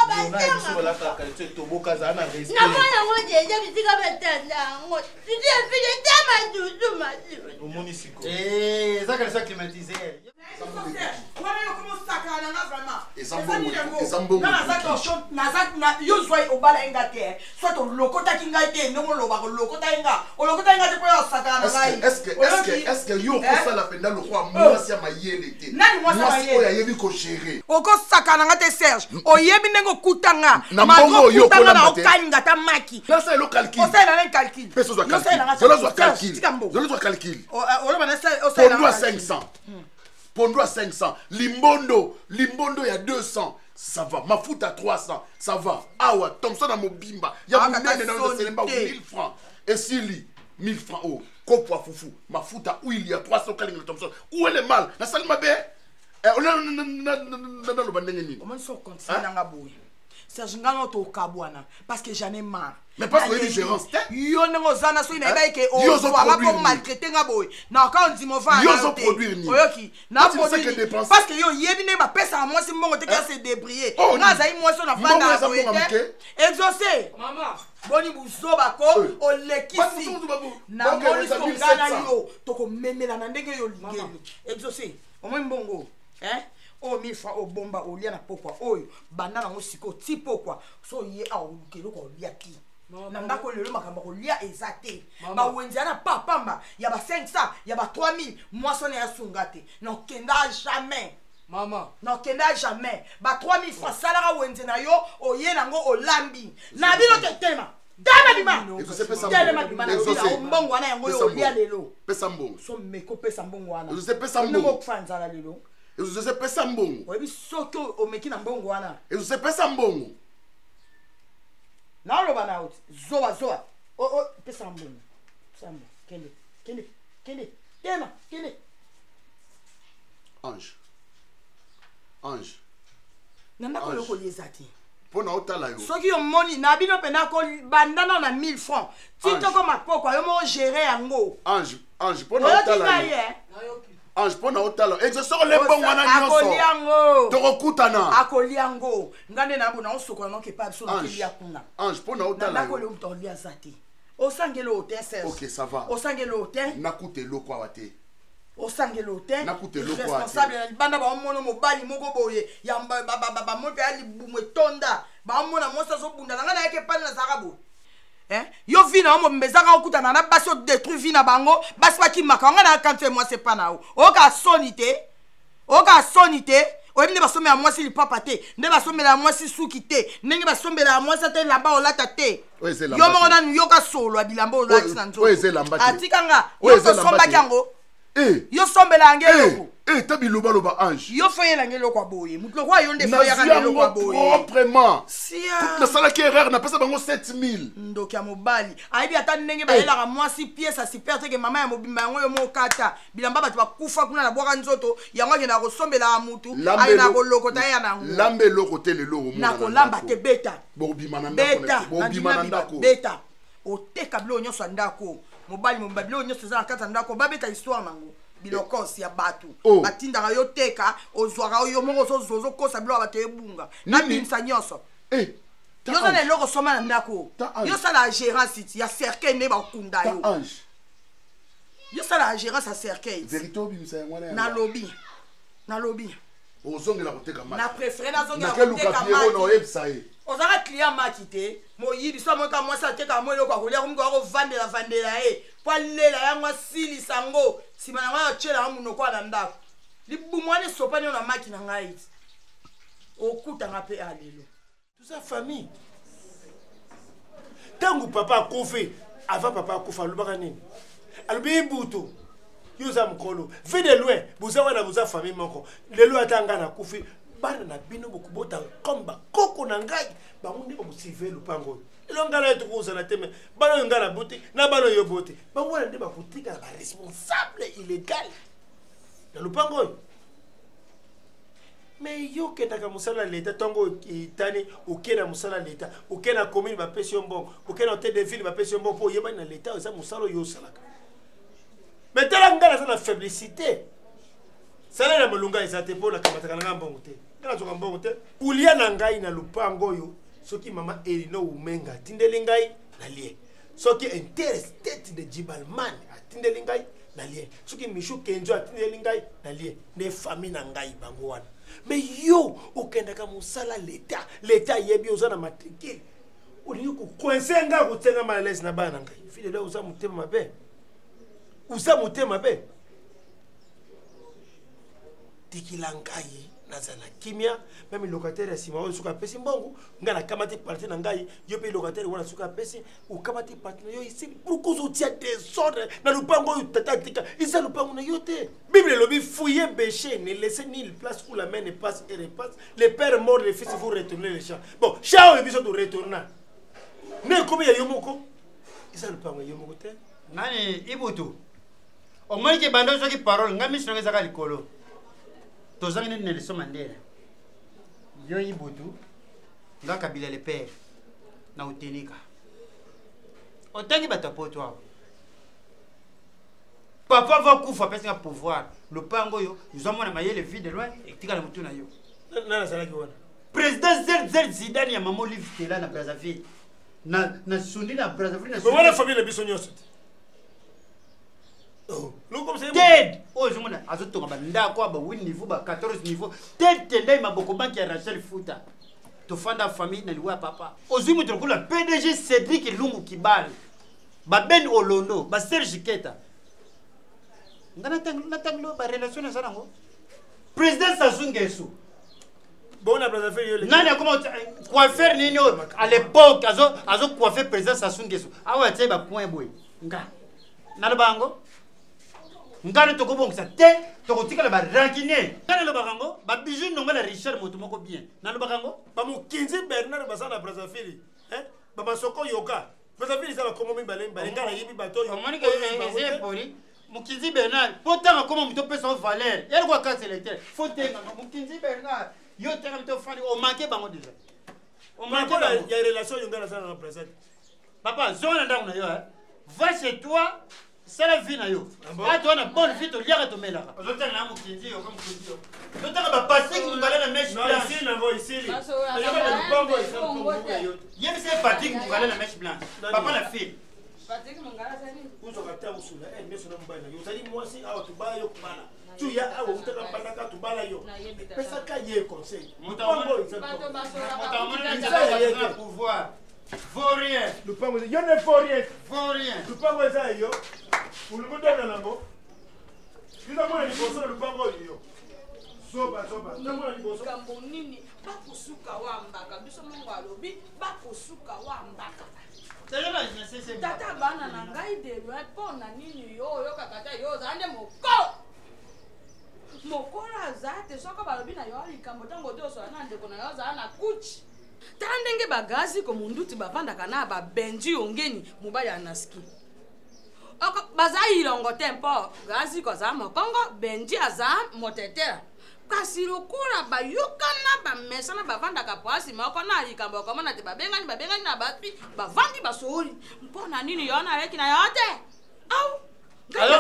batangakalite etoboka azala na respect namona yango deja bisika batanda yango tutu ya fili ata masusu masusu omoni sikoyo eh, eza kalisa climatiseur wana yo komi osakana na nga vraiment eza mbongo yo zwa obala ye nga te soit olokotaki ngai te ndenge olobaka olokotaki nga olokotaki nga te mpo yo osakana na ngai estce yo okosala mpenza lokola mwasi ya mayele te nani mwasi ya mayele oyo ayebi kogere okosakana nga te serge oyebi ndenge okuta nga na mbongo oyo okuta nga na okalinga ata maki nasala calcul osalela nani calcul pesa ozwa calcul zala calcul zala calcul oloba nasala pondu a 500 pondu a 500 limbondo limbondo ya 200 ça va mafuta 300 ça va awa thomson na mobimba ya Ah, monene na soni selemba te. 1000 francs esili 1000 francs oyo kopo ya fufu mafuta huile ya 300 kalinga na thomson où est le mal nasali mabe Eh, naloba ndenge nini omoni so okontinue nanga boye serge nga no tokabwana parce que j'en ai marre Mais parce que oyebi gérance te. yo ndenge oza na soki nayebaki ke Yo ozo ozwanga produire mpo nini? maltraite nga boye naoka ondima ovaa Yo na yo ozo te. produire nini? oyoki Toi, tu ne sais que dépenser. parce que yo oyebi ndenge bapesaka mwasi mbongo te ke ase débrouiller Oh, nga nini? azali mwasi oyo Mbongo nafandaka eza boye mbongo te moke? exaucé boni buzoba ko olekisi namoni eza so nga na 1700. yo tokomemela na ndenge yo olingeli exaucé omoi mbongo hein? oyo mille fois obomba olia na pokwa oyo banda nango sikoyo ti pokwa so oye awa oluka eloko olia te Na ndako lelo makambo ya kolia eza te. Bawenze ya na pa pamba ya ba 500 ya ba 3000 mwasi wana yasunga te. Nakenda jamais. Mama. Nakenda jamais. Ba 3000 francs salaka wenze na yo oye nango olambi. Na bino te telema. Telema bima. Exaucé, pesa Telema mbongo. bima na bino Exaucé. mbongo wana yango yo Pesa olia mbongo. lelo. Pesa mbongo. So meko pesa mbongo wana. Exaucé, pesa Ndenge mbongo. okufa nzala lelo. Exaucé, pesa mbongo. Oyebi soki omeki na mbongo wana. Exaucé, pesa mbongo. Naoloba na yo te. Zoba zoba. O o pesa mbongo. Pesa mbongo. Kende. Kende. Kende. Tema. Kende. Ange. Ange. Na ndako Ange. eloko olia eza te. Mpo na otala yo. Soki omoni na bino mpenza kobanda nano na 1000 francs ti Ange. toko mapoko yo moko gere yango. Ange, Ange, mpo na Oyoki otala ngai yo. ye. Ange, mpo na otala yo. Exaucé, soki olie mbongo wana Akolia nyonso. yango. Tokokutana. Akolia yango. Ngai nde nayabo naosokola noke epai biso Ange. nakelia kuna. Ange, mpo na Na otala ndako yo. leo moto akolia aza te. Osangeli oyo te Serge. Ok, ça va. Osangeli oyo te. Nakuta eloko awa te. Osangeli oyo te. Nakuta eloko awa te. Responsable na libanda baomona mobali moko boye ya bamoi mpe ya libumu etonda baomona mwasi azobunda na ngai nayaki epani nazalaka boye. Hein? Yo vi na yo mobimba ezaka okutana na basi odétruire vi na bango basi bakimaka ngai nayaka nfe mwasi epa na yo oyoka soni te oyoka soni te oyebi nde basombela mwasi lipapa te nde basombela mwasi suki te ndenge basombela mwasi ata elamba olata te Oyo eza elamba yo moko te. nanu yoka solo ya bilamba olati na Oyo eza elamba te. atika nga Oyo yo eza elamba tosombaki te. yango Eh. yo sombela yango eloko Eh, ta bilobaloba Ange. yo fo oyela yango eloko ya boye moto lokola yo nde fo oyaka Nazwi na eloko ya yango boye proprement. Sia. Nasalaki erreur, napesa bango 7000. Ndoki ya mobali ayebi ata ndenge bayelaka mwasi pièce asiper teke mama ya mobimba yango yo mokata bilamba bato bakufa kuna na bwaka nzoto yango akendaka kosombelaka mutu akendaka kolokota ye ya nango Lamba eloko te lelo omona na nakolamba ndako. te beta Bobima na ndako na beta biso, bobima na ndako. beta oteka biloko nyonso ya ndako mobali mobimba biloko nyonso eza na kati ya ndako babeta histoire nango bilokos ya bato Oh. batindaka yo teka ozwaka yo moko ozozwa ozokosa biloko ya bato ebunga Nini? nabimisa nyonso Eh, ta yo oza na Ange. eloko osomba na ndako Ta Ange. yo osala gérance ti ya cercueil nde bakunda Ta yo Ange. yo osala gérance ya cercueil Vérité obimisa yango wana yango. nalobi nalobi Ozongela koteka maki. na préféré nazongela Nakeluka koteka Pierrot na maki oyebisa ye. ozalaka client maki te moyibi so amoyeka mwasi atekaka mo eloko akolia komi koya kovandela vandela ye mpo alela yango asilisa yango nsima na ngai atyela yango monoko ya na ndako libumu wana esopani yo na maki na ngai ti okutanga mpe alelo toza famille ntango papa akufi avant papa akufa alobaka nini alobi ibutu yo oza mokolo vie de loin boza wana boza famille moko lelo ata ngai nakufi bana na bino bokobota comme bakoko na ngai bango nde bakosurveille lopango oyo lelo ngai na yo tokozala te me bana oyo ngai naboti na bana oyo bote bango wana nde bakotikala baresponsable illégal na lopango oyo me yo okendaka mosala ya leta ntongo etani oke na mosala ya leta oke na commune bapesi yo mbongo oke na hotel de ville bapesi yo mbongo mpo oyebani na leta eza mosala oyo osalaka me tala ngai naza na faiblicité salaire ya molunga eza te mpo nakamataka na ngai mbongo te ngai nazwaka mbongo te kolia na ngai na lopango oyo soki mama Elino Umenga atindeli ngai nalie soki interstate de Jibalman atindeli ngai nalie soki Michu Kenzo atindeli ngai nalie nde famille na ngai bango wana me yo okendaka mosala leta leta ayebi oza na matricule olingi kocoince ngai kotia ngai mal à l'aise na bana na ngai fidele oza motema mabe oza motema mabe tikila ngai naza na kimia meme locataire ya nsima oyo soki apesi mbongo ngai nakamati parti na ngai yo mpe locataire wana soki apesi okamati parti na yo esili pourquoi ozotia désordre na lopango oyo tata atika eza lopango na yo te bible elobi fouillez bêchez ne laissez nulle place où la main ne passe et repasse le père mort le fils vous retournez le champ bon champ oyo biso toretourna nde ekomi ya yo moko eza lopango ya yo moko te nani ibutu omoni ke banda ozwaki parole ngai miso nanga ezaka likolo tozangi neti Nelson Mandela yo ibutu nga Kabila le père na otenika otangi bato ya poto awa papa va kufa apesi nga pouvoir lopango oyo ozwa mwana mayele vie de loin etikala motu na yo nani azalaki wana président Zelzel Zidane ya mama Olive Tela na Brazzaville na sundi na Brazzaville na wana famille na biso nyonso te Ted oyo ozomona azotonga bandako ba 8 niveau ba 14 niveau Ted Tendai maboko banki ya Rachel Futa Tofanda famille na liwa ya papa. Ozwi moto lokola PDG Cédric Lungu Kibal, ba Ben Olondo, ba Serge Keta. Nga natangelo ba relation naza nango. Président Sassou Nguesso. Bon, na Brazzaville yo. Nani akoma coiffeur nini oyo à l'époque azo azo coiffer président Sassou Nguesso. Awa atie ba point boye. Nga. Naloba yango. Nga nde tokobongisa te, tokotikala ba rancunier. Nga nalobaka yango, ba bijoux nonga na Richard moto moko bien. Nalobaka yango. Ba Mokinzi Bernard baza na Brazzaville. Hein? Ba Masoko Yoka. Brazzaville eza bakombo mibale mibale. Nga nayebi bato oyo. Omoni ke eza impoli. Mokinzi Bernard, po tanga koma moto opesa yo valeur. Ya lokola carte électeur. Faut tenga Mokinzi Bernard. Yo tenga moto ofandi, o manquer bango déjà. O manquer bango. Ya relation oyo nga naza na Brazzaville. Papa, zonga na ndako na yo, hein. Va chez toi, sala vie na yo. Ata wana bonne vie toliaka tomelaka. Ozotanga na mokinzi yo, mokinzi yo. Ozotanga ba Patrick Mungala na mèche blanche. Non, isili nango isili. Yoka lupango eza lupango ya yo. Yebisa Patrick Mungala na mèche blanche. Papa na fille. Patrick Mungala azali. Ozwaka te osula eh meso na mobali na yo. Ozali mwasi awa tobala yo kobala. Tu ya awa utaka mbandaka tobala yo. Pesaka ye conseil. Lupango eza lupango. Eza ye pouvoir. Vaurien. Lupango yo ne vaurien. Vaurien. Lupango eza yo. Olumu ndona nango. Yo mona liboso na lupango oyo yo. Zoba zoba. Yo mona liboso. Likambo nini bakosuka wa mbaka biso mongo alobi bakosuka wa mbaka. Tata bana na ngai de loin mpo na nini yo oyokaka te yo oza nde mokolo mokolo aza te soko balobi na yo likambo ntango te osola na ndeko na yo azala na kuchi tala ndenge bagazi ko munduti bavandaka na babenji yongeni mobali ya naski baza ilongo te mpo gazi ko aza mokongo benji aza motetela kasi lokola bayokana bamesana bavandaka pwasi moko na likambo okomona te babengani babengani na bapi bavandi basooli mpo na nini yo naleki na yo te au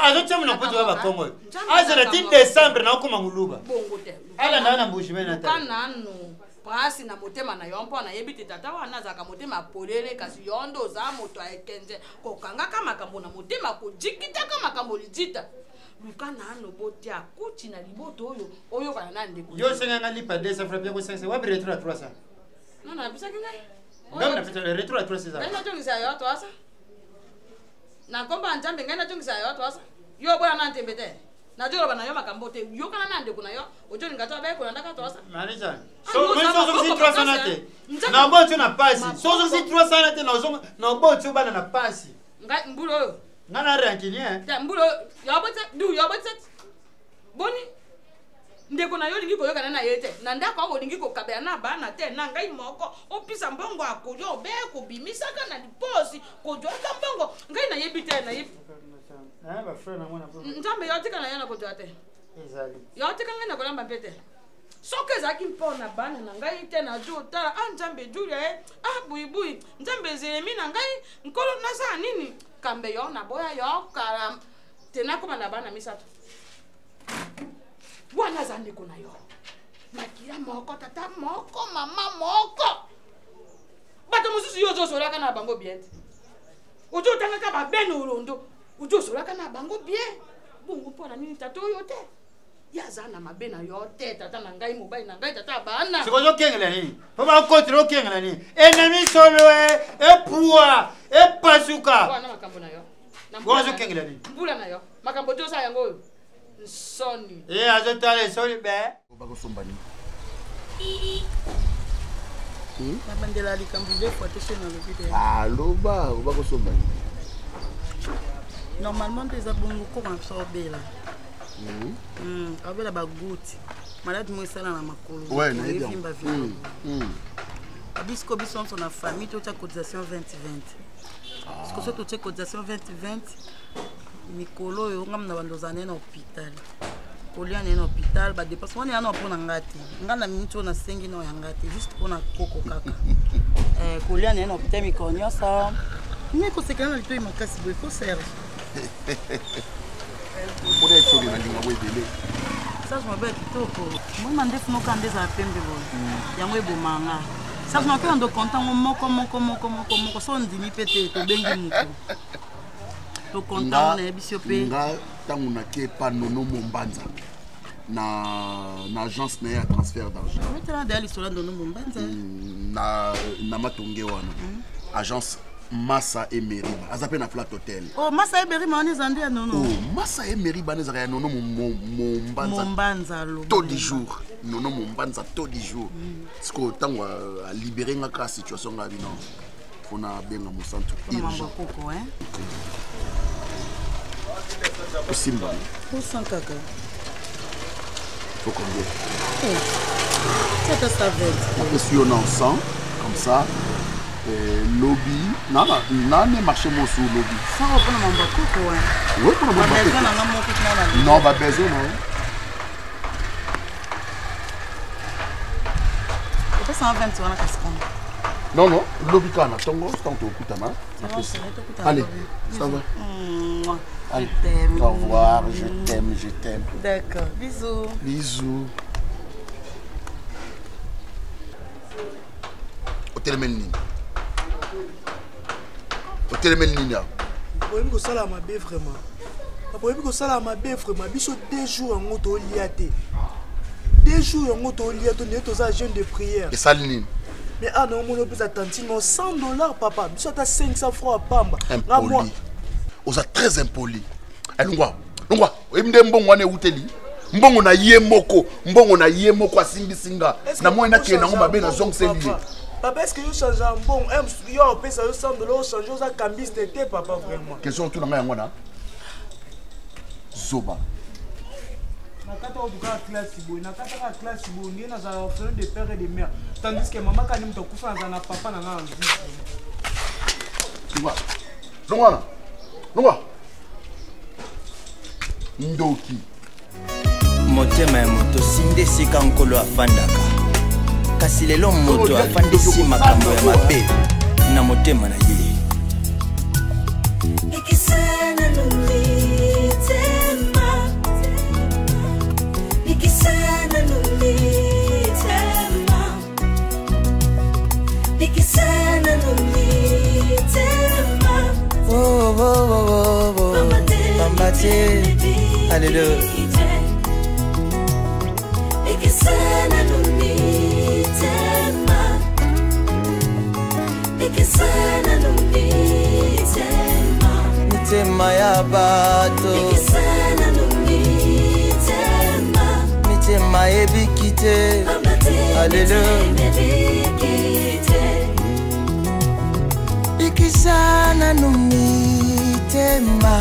azotia mona poto ya bakongo azala ti décembre naokoma moluba bongo te alanda na mbuji me nanu mpasi na motema na yo mpo nayebi te tata wana azalaka motema polele kasi yo nde oza moto ya ekenze kokangaka makambo na motema kojikitaka makambo lijita luka nano botia kuti na liboto oyo oyokana na ndeko yo osenga nga lipa 200 francs mpe 500 wapi retour ya 300 non nabisaki ngai ngai napesa retour ya 300 ngai natongisa yo 300 na nkombo ya nzambe ngai natongisa yo 300 yo oboya na ntembe te nazoloba na yo makambo te yokana na ndeko na yo ozolinga to abaye kolandaka 300 marisa soki 300 na te na oboti na pasi soki 300 na te na oboti obana na pasi ngai mbula oyo nga na rancunier te mbula oyo yo oboti du yo oboti boni ndeko na yo olingi koyokana na ye te na ndako awa olingi kokabela na bana te na ngai moko opisa mbongo ya kolia obe kobimisaka na liposi kozwaka mbongo ngai nayebi te nayebi nzambe yo atika na ye na kozwa te yo atika ngai na kolamba mpe te soki ezalaki mpo na bana na ngai te nazwi otala a ah, nzambe julia ye a ah, buibui nzambe ezelemi na ngai nkolo nasala nini kambe yo naboya yo kala te nakoma na bana misato wana aza ndeko na yo makila moko tata moko mama moko bato mosusu yo ozosolaka na bango bien te ozo otangaka babene olondo ozo osolaka na bango bien bongo mpo na nini tata oyo te ye aza na mabe na yo te tata na ngai mobali na ngai tata ya bana sikoyo ozokengela nini mpo bakotela okengela nini enemi solo e epua epasuka wana makambo na yo ozokengela nini mbula na yo makambo te osala yango oyo nsoni ye azotala esoni be bakosomba nini nabandela likambo de fois te soki nalobi te aloba bakosomba nini normalement nde eza bongo koko na biso obela abela bagouti maladi moko esala na makolo evimba vimba bisiko biso nyonso na famille totya cotisation 20 20 siko so totye cotisation 20 20 mikolo oyo ngai na bando ozala naye na hôpital kolia naye na hôpital badepense wana ya na mpo na ngai te ngai na miniti oyo nasengi nao ya ngai te juste mpo na koko kaka eh, kolia naye na hôpital mikolo nyonso nini kosekela na litoi makasi boye fo serge mpona esoli nalinga ngo ebele serge mabe ya kitoko moi mandefu noka nde ezala pembe boye hmm. yango eboma nga serge mabe ando konta ngo moko moko moko moko moko so ondimi mpe te tobengi motu tokonta ngo nayebisi yo mpe nga ntango nake epa nono mombanza. Na, na agence na ye ya transfert d'argent. Obetela deya lisolo ya Nono Mombanza. Na, na Matonge wana. Agence Massa et Meriba. Aza pe na Flat Hotel. Oh, Massa et Meriba wana eza nde ya Nono. Oh, Massa et Meriba wana ezalaka ya Nono Mombanza. Mombanza loba. Taux du jour. Nono Mombanza taux du jour. Sikoyo ntango alibere nga kaka situation nga bino. Mpona abenga mosantu urgent. Koko, hein? Osimba. Posa kaka. Faut combien? Eh. Ata 120. Napesi yo na 100 comme ça. Lobi nana nane marché mosu lobi. 100 mpona mambo ya koko, hein? Oui, mpona mambo ya koko. Nanga moko tina na. Non, ba besoin non. Opesa 120 wana kasi koma. Non, non, lobi kaka na ntongo ntango tokutana. Allez, ça va. Allez. Au revoir, je t'aime, je t'aime. D'accord, bisous. Bisous. Otelemeli nini? Otelemeli nini awa? Oyebi kosala mabe vraiment. Papa, oyebi kosala mabe vraiment. Biso 2 jours yango tolia te. 2 jours yango tolia te, ndenge toza jeune de prière. Esali nini? Mais ah non, mon opesa tantine 100 $ papa. Biso ata 500 francs pamba. Impoli. Oza très impoli. Alongwa. Longwa, oyebi nde mbongo wana euteli? Mbongo na ye moko, mbongo na ye moko asimbisi nga. Na moi nakende nango mabe nazongiseli ye. Papa, est-ce que yo change en bon? Yo opesa yo 100 $, change oza cambiste te papa vraiment. Question otuna ngai yango wana. Zoba. Nakata oduka classe boye, nakataka classe boye, nde nazala orphelin de père et de mère. Tandis que mama kani moto akufa, nazala na papa na nga na vie. Longwa. Longwa. Longwa. Ndoki. Motema ya moto sinde esika nkolo afandaka, kasi lelo moto afandisi makambo ya mabe na motema na ye. Ikisana numitema, ikisana numitema, ikisana numitema. Oh, oh, oh, oh, oh. Pamba te. Alléluia. Ikisana numitema, ikisana numitema, mitema ya bato, ikisana numitema, mitema ebiki te. Alléluia. Bikisa nanu mitema,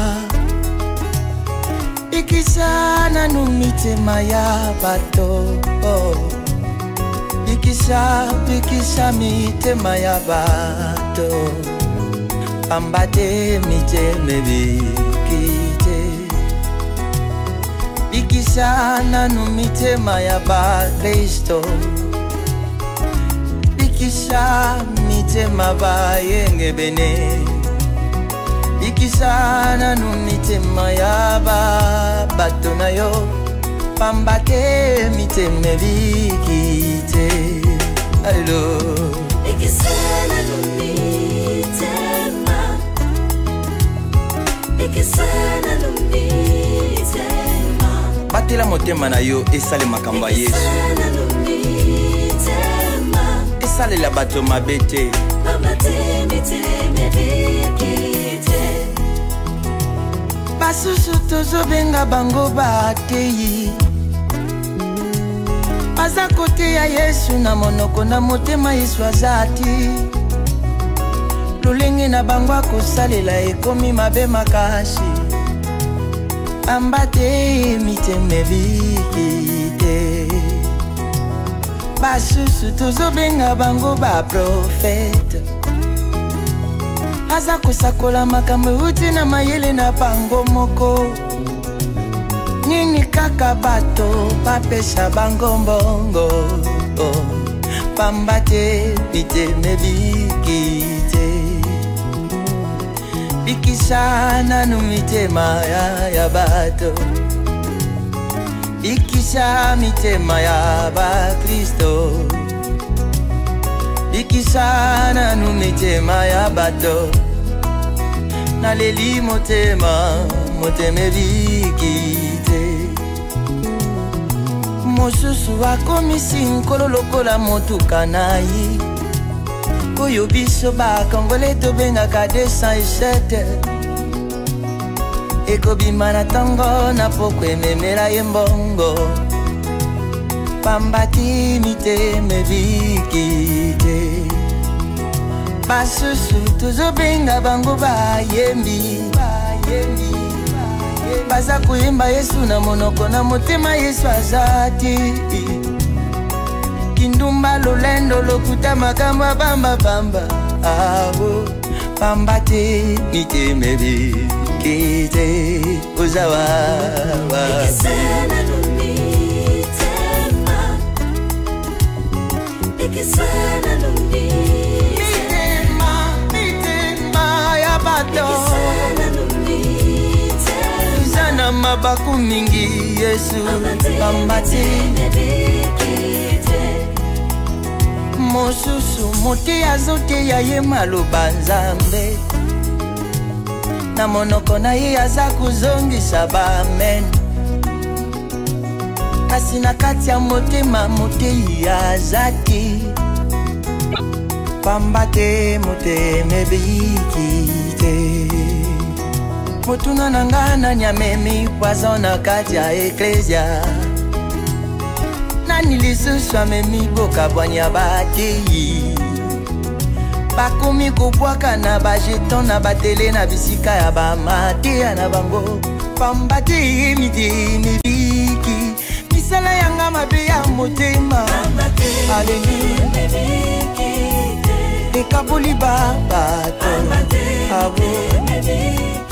bikisa nanu mitema ya bato. Bikisa, bikisa mitema ya bato, pamba te mitema ebiki te. Bikisa nanu mitema ya bakristo, bikisa mitema bayengebene, bikisa nanu mitema ya bato na yo, pamba te mitema ebiki te. Allo. Bikisa nanu mitema, bikisa nanu mitema, batela motema na yo esale makambo ya Yesu, bikisa nanu mitema, esalela bato mabe te. Pamba te mitema ebiki te. Basusu tozobenga bango bateyi, baza koteya Yesu na monoko, na motema Yesu aza ti. Lolenge na bango akosalela ekomi mabe makasi, pamba te mitema ebiki te. Basusu tozobenga bango baprofete, aza kosakola makambo euti na mayele na bango moko. Nini kaka bato bapesa bango mbongo, pamba te mitema ebiki te. Bikisa nanu mitema ya bato, bikisa mitema ya bakristo, bikisa nanu mitema ya bato. Naleli motema, motema ebiki te. Mosusu akomisi nkolo lokola motuka na ye, oyo biso bakongole tobengaka 207. Ekobima na ntongo na poko, ememela ye mbongo, pamba te mitema ebiki te. Basusu tozobenga bango bayembi, baza koyemba Yesu na monoko, na motema Yesu aza te. Kindumba, lolendo, lokuta, makambo ya pambapamba, awo pamba te mitema ebiki te. Oza wawa. Bikisana no mitema. Bikisana no mitema, mitema ya bato. Bikisana no mitema. Eza na mabaku mingi, Yesu, pamba te. Mosusu mote azoteya ye maloba Nzambe na monoko na ye, aza kozongisa baamen, kasi na kati ya motema motei aza te, pamba te motema ebiki te. Motuna na nga: nani amemi poison na kati ya eklesia? Nani lisusu amemi bokabwani ya batei? Bakomi kobwaka na bajeton, na batele, na bisika ya bamateya na bango, pamba te mitema ebiki. Misala yanga mabe ya motema, aleluya, ekaboli ba bato abo.